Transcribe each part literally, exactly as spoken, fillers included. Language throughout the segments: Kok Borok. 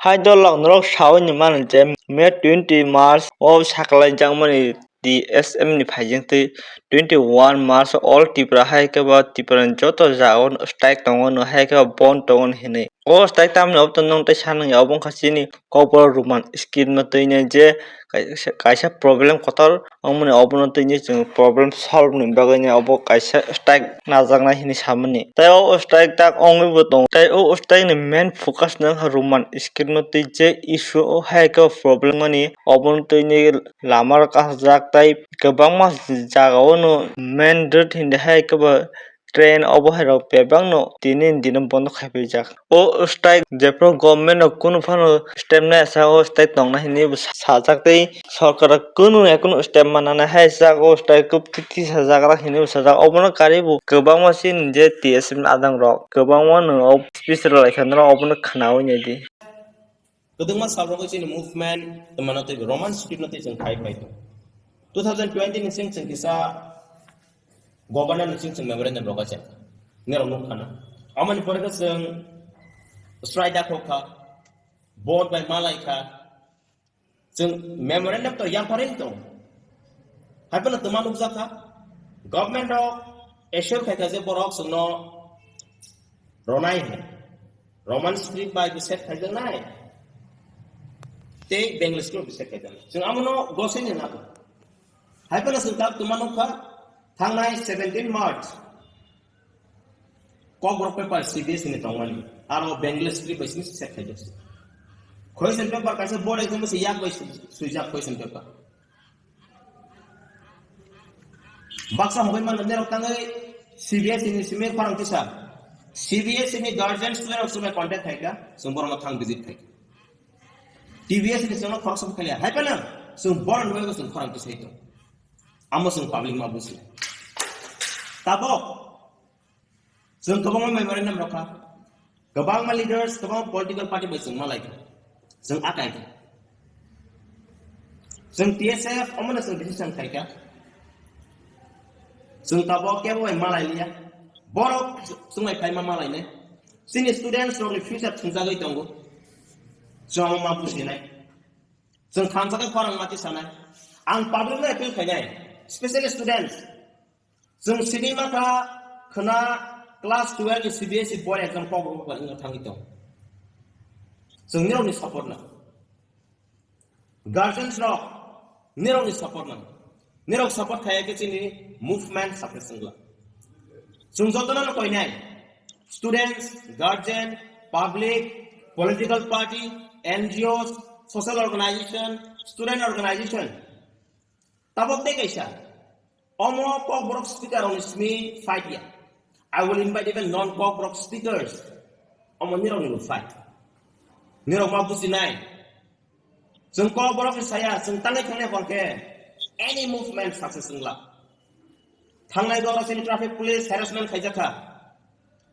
Idol rok norok sawi ni mano je May twenty March o saklai jakmani T S M ni phaijak twi twenty one March o all Tripura hai khe bo Tripura ni joto jaga o strike tongo no hai khe bo bon tongo hinwi. O strike tamni obo to nwng tei sanwi obo wngkha chini Kokborok Roman script no twi nai je kaisa, kaisa problem kotor wngmani obono twi nai chwng problem solve ni bagwi nai obo kaisa strike najaknai hinwi samani. Tei o strike tak wngwi bo tongo. Tei o strike ni main focus no wngkha Roman script no twi je issue o hai khe problem mani obono twi nai lama rok kasijak tei kwbangma jaga o no main road hinwi hai khe bo train obo hai rok bebak no tini ni dino bondo khai phaijak. O strike jephru government rok kunu phano step nai asa o strike tong nai hinwi bo sajak tei sorkar rok kunu ya kunu step ma nana hai jak o strike kub tisa jak hinwi bo sajak. Obono karwi bo kwbangma chini je T S M ni adang rok kwbangma no office rok lai kha norok obono khwnawi nai di. Kwbangma sal rok chini movement tei mano tei Roman script no tei chwng khai phai tong. Two thousand twenty ni sing chwng kisa governor ni sing chwng memorandum rok achai. Nero nuk khana. Amani pore khe chwng strike da khok kha. Board bai malai kha. Chwng memorandum to yang pharing tong. Hai phano twma nukjak kha. Government rok assure khai kha je borok chwngno ronai hwnwi. Roman script bai bo set khaijak nai. Tei Bengali script bo set khaijak nai. Chwng amono gosini nago. Hai phano chwng tak twma nukha thangnai seventeen March. Kokborok paper C B S E ni tongmani. Aro Bengali script bai simi set khaijak. Question paper kaisa board exam se yak bai su-, suijak question paper. Baksa hogwi mano nerok tangwi C B S E ni simi khorang tisa. C B S E ni guardian student rok sumai contact khaika, chwng borokno thang visit khaika. T B S ni chwngno khoroksa bo khaiya. Hai phano chwng borok ni bagwi chwng khorang tisai tong. Amo chwng public ma busi. Tabok chwng kwbangma memorandum rokha. Kwbangma leaders, kwbangma political party bai chwng malai kha. Chwng akai kha. Chwng T S F omono chwng decision khaika. Chwng tabok kebo bai malai liya. Borok chwng bai phaima malai nai. Chini students rokni future thwngjagwi tongo. Chwng omo ma businai. Chwng thansa khe khorang mati sanai. Ang public no appeal khainai, specially students. Chwng sini makha khwna class twelve ni C B S E board exam kok rok wngkha thangwi tong. Chwng nirokni support nang. Guardians rok nirokni support nang. Nirok support khaiya khe chini movement success wngla. Chwng jotono no koinai. Students, guardian, public, political party, N G Os, social organization, student organization. Tabok tei kaisa. Omo Kokborok speaker rokni simi fight ya. I will invite even non-Kokborok speakers. Omo nirokni bo fight. Nirok ma businai. Chwng Kokborok ni saya, chwng tangnai thangnai hor khe any movement success wngla. Thangnai dora chini traffic police harassment khaijak kha.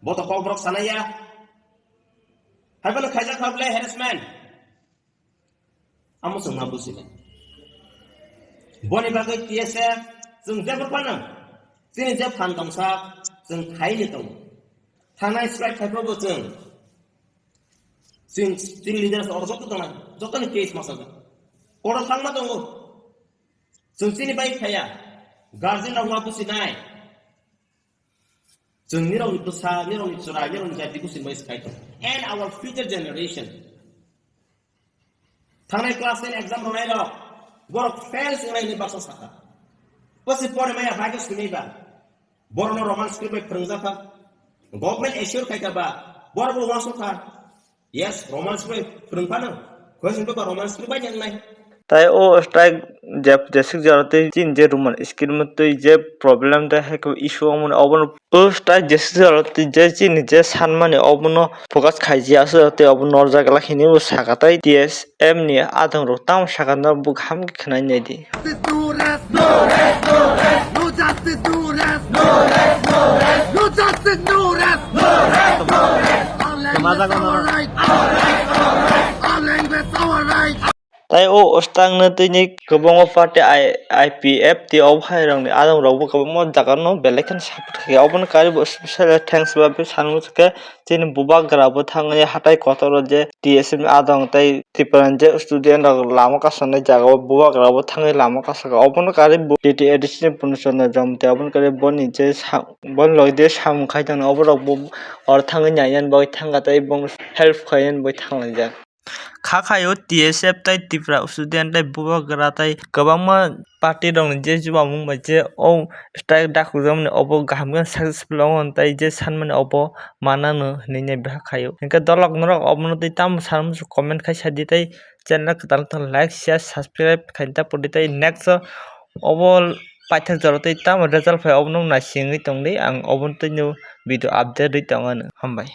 Bo to Kokborok sanai ya. Hai phano khaijak kha bole harassment. Amo chwng ma businai. Boni bagwi T S F chwng jebo phano chini je phan tongsa chwng khaini tongo. Thangnai strike khai phano chwng Chwng, chini leaders rok joto tongnai, jotoni case masajak. Court o thangma tongo. Chwng chini bai khaya. Guardian rok ma businai. Chwng nirokni bwsa, nirokni chwrai, nirokni jati busin bai swkai tong. And our future generation. Thangnai class ten exam rwnai rok. Borok fail swngnai ni baksa saka. Bwswi pore maya bai khe swinai ba. Borokno Roman script bai phwrwngjakha. Government assure khaikha ba. Borok bo uansukha. Yes, Roman script phwrwng phano. Question paper Roman script bai nang nai. Tai o strike jep jesik jaro tei chini je Roman script mo twi je problem de hai khe issue omo obo no o strike jesik jaro tei je chini je sanmani obo no focus khaijia aswk tei obo norjak glak hinwi bo saka tai T S M ni adong rok tamo saka no bo kaham khe khwnai nai di. No justice, no rest, no rest, no rest, no rest, no rest, no justice, no rest, no rest, no rest. Our language, our right, our right, our right, our language, our right. Tai o stang no tini kwbangma party I, I P F T obo hai rokni adong rokbo kwbangma jaga no belai kheno support khaikha. Obono karibo special thanks ba sanmung khe chini bubagra bo thangwi hatai kotor o je T S F ni adong tai Tripura ni je student rok lama kasonai jaga o bubagra bo thangwi lama kasaka. Obono karibo T T A D C ni Purnishoran Jamatia obono karibo boni je sa-, boni logi je samung khai tongno oborok bo oro thangwi naiyan bagwi thangkha tai bo help khaiyan bagwi thanglaijak. Kha khaio T S F tai Tripura student tai bubagra tai kwbangma party rokni je jubamung bai je o strike dakhujakmani obo kaham khe successful wngo tai je sanmani obo manano hinwi nai bwkha khaio. Hinkhe dolok norok obono tei tamo sanmung comment khai sadi tai channel kwtal wngkha like share subscribe khaina ta pudi tai next o obo paithak jora tei tamo result phai obono naisingwi tongdi ang obono tei video update rwi tongo ano. Hambai.